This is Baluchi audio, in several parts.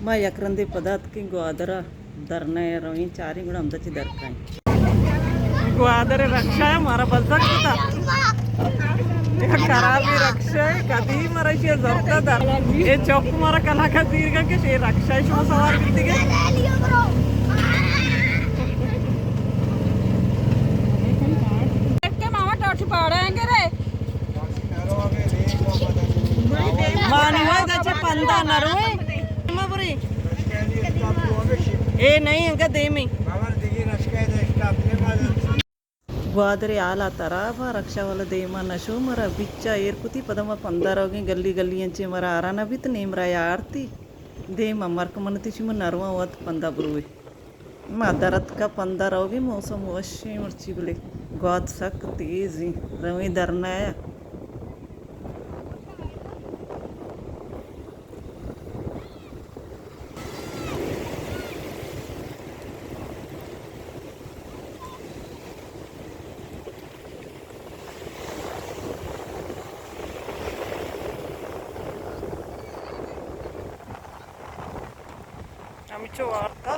ما یک رندے پدا اتکیں گوادر ءَ، دھرنا ءَ رویں، چاریں گڑا ہمدا چہ در کائیں۔ گوادر ءِ رکشہ ءَ مارا بزگ کتا۔ یک خرابیں رکشہ ءَ، کدی مارا ایشی ءَ زرتا در۔ اے چک مارا کلاکا زیرگا کہ اے رکشہ ءَ شما سوار بیتگ ئے۔ کہ ماما ٹاٹی پاڑا ہیں گرے۔ مانی وای دا چہ پندا نہ روئے۔ ما برے۔ اے نہیں، انگا دیمی۔ گوادر ءِ حال ءَ تراب ءَ، رکشہ والا دیما نشو، مارا بچا ایر کتی، پدا ما پندا روگیں، گلی گلی انچیں مارا آرا نہ بیت، نیم راہ ءَ آرتی۔ دیم ءَ مرک منتی، شما نرواں وت پندا بروئے۔ ما در اتکا پندا روگیں، موسم وشیں مرچی، بلے گوات سک تیزیں، رویں دھرنا ءَ۔ ہمچو وارتا۔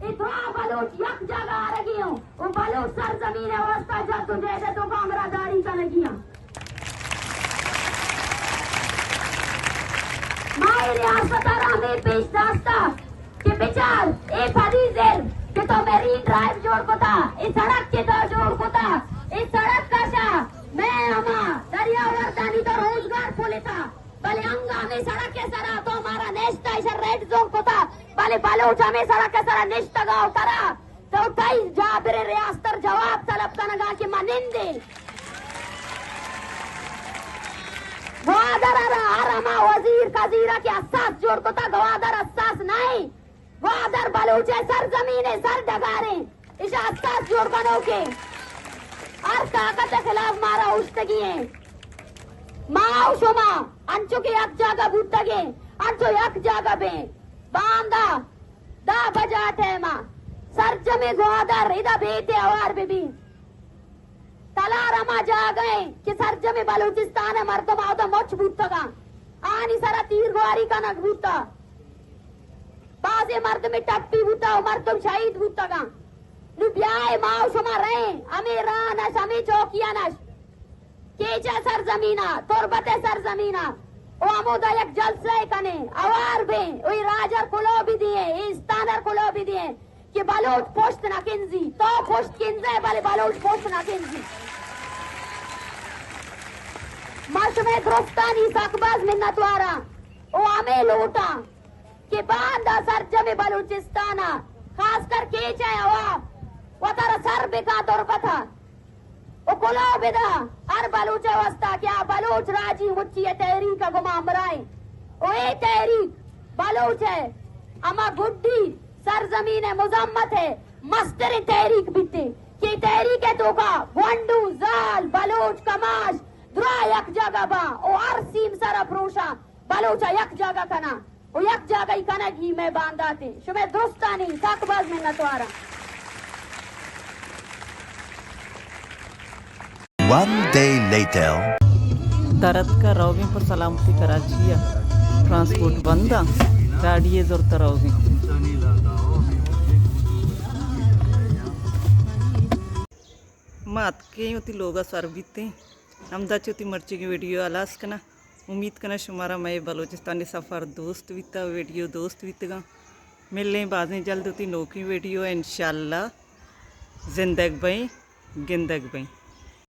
اے دراہ بلوچ یک جاگہ آرگی اوں و بلوچ سرزمین ءِ واستہ جد و جہد ءِ توکا ہمراہ داری کنگی اوں۔ ما اے ریاست ءَ را ہمے پیش داشتہ کہ بچار، اے پدی زر کہ تو میرین ڈرائیو جوڑ کتا، اے سڑک کہ تو جوڑ کتا، اے سڑک ءَ شہ مئے ہما دریاوردانی تو روزگار پلتا، بلے انگا ہمے سڑک ءِ سرا تو مارا نشتہ، ایشا ریڈ زون کتا، بلے بلوچ ہمے سڑک ءِ سرا نشتگا و ترا تو تئی جابر ریاستر جواب طلب کنگا کہ ما نندیں۔ گوادر ءَ را ہر ہما وزیر کزیرا کہ حساس جوڑ کتا، گوادر حساس نہ ایں۔ گوادر بلوچ ءِ سرزمین ءِ سر ڈگاریں، ایشا حساس جوڑ کنوکیں۔ ہر طاقت ءِ خلاف مارا اوشتگی ایں۔ ما و شما انچو کہ یک جاگہ بوتگیں، انچو یک جاگہ بیں۔ باندا دہ بجا ٹائما سرجمیں گوادر ادا بیت ءُ ہوار بہ بیت۔ تلار ہما جاگہ ایں کہ سرجمیں بلوچستان ءِ مردم اودا مچ بوتگاں، آنی سرا تیرگواری کنگ بوتا، بازیں مردمے ٹپی بوتا و مردم شہید بوتگاں۔ نو بیائے ما و شما رئیں، ہمے راہ نش، ہمے چوکیاں نش۔ کیچ ءِ سرزمین ءَ، تربت ءِ سرزمین ءَ، و ہمودا یک جلسہ ءَ کنیں، ہوار بیں، و اے راج ءَ کلوہ بدییں، اے استان ءَ کلوہ بدییں کہ بلوچ پشت نہ کنزی، تو پشت کنزئے بلے بلوچ پشت نہ کنزی۔ ما شمئے درستانی سک باز منتواراں و ہمے لوٹاں کہ باندا سرجمیں بلوچستان ءَ، خاص کر کیچ ءِ عوام وتارا سر بکاں تربت ءَ۔ و کلوہ بدا ہر بلوچ ءِ واستا کہ آ بلوچ راجی مچی ءِ تحریک ءَ گوما ہمراہ ایں۔ و اے تحریک بلوچ ءِ ہما گڈی سرزمین ءِ مزمت ءِ مستریں تحریک بیتیں کہ اے تحریک ءِ توکا گونڈو، زال، بلوچ، کماش دراہ یک جاگہ باں و ہر سیمسر ءَ پروشاں بلوچ ءَ یک جاگہ کناں۔ و یک جاگہی کنگ ای مئے باندات انت۔ شمئے درستانی سک باز منتواراں۔ One day later. درتکا روگیں پہ سلامتی کراچی ءَ۔ ٹرانسپورٹ بند ءَ، گاڑی ءَ زرتا روگیں۔ ما اتکیں وتی لوگا سر بیتیں۔ ہمدا چہ وتی مرچیگیں ویڈیو ہلاس کناں۔ امیت کناں شمارا مئے بلوچستانی سفر دوست بیتا، ویڈیو دوست بیتگاں۔ ملیں بازیں جلد وتی نوکیں ویڈیو ءَ انشاءاللہ۔ زندگ بئیں، گندگ بئیں۔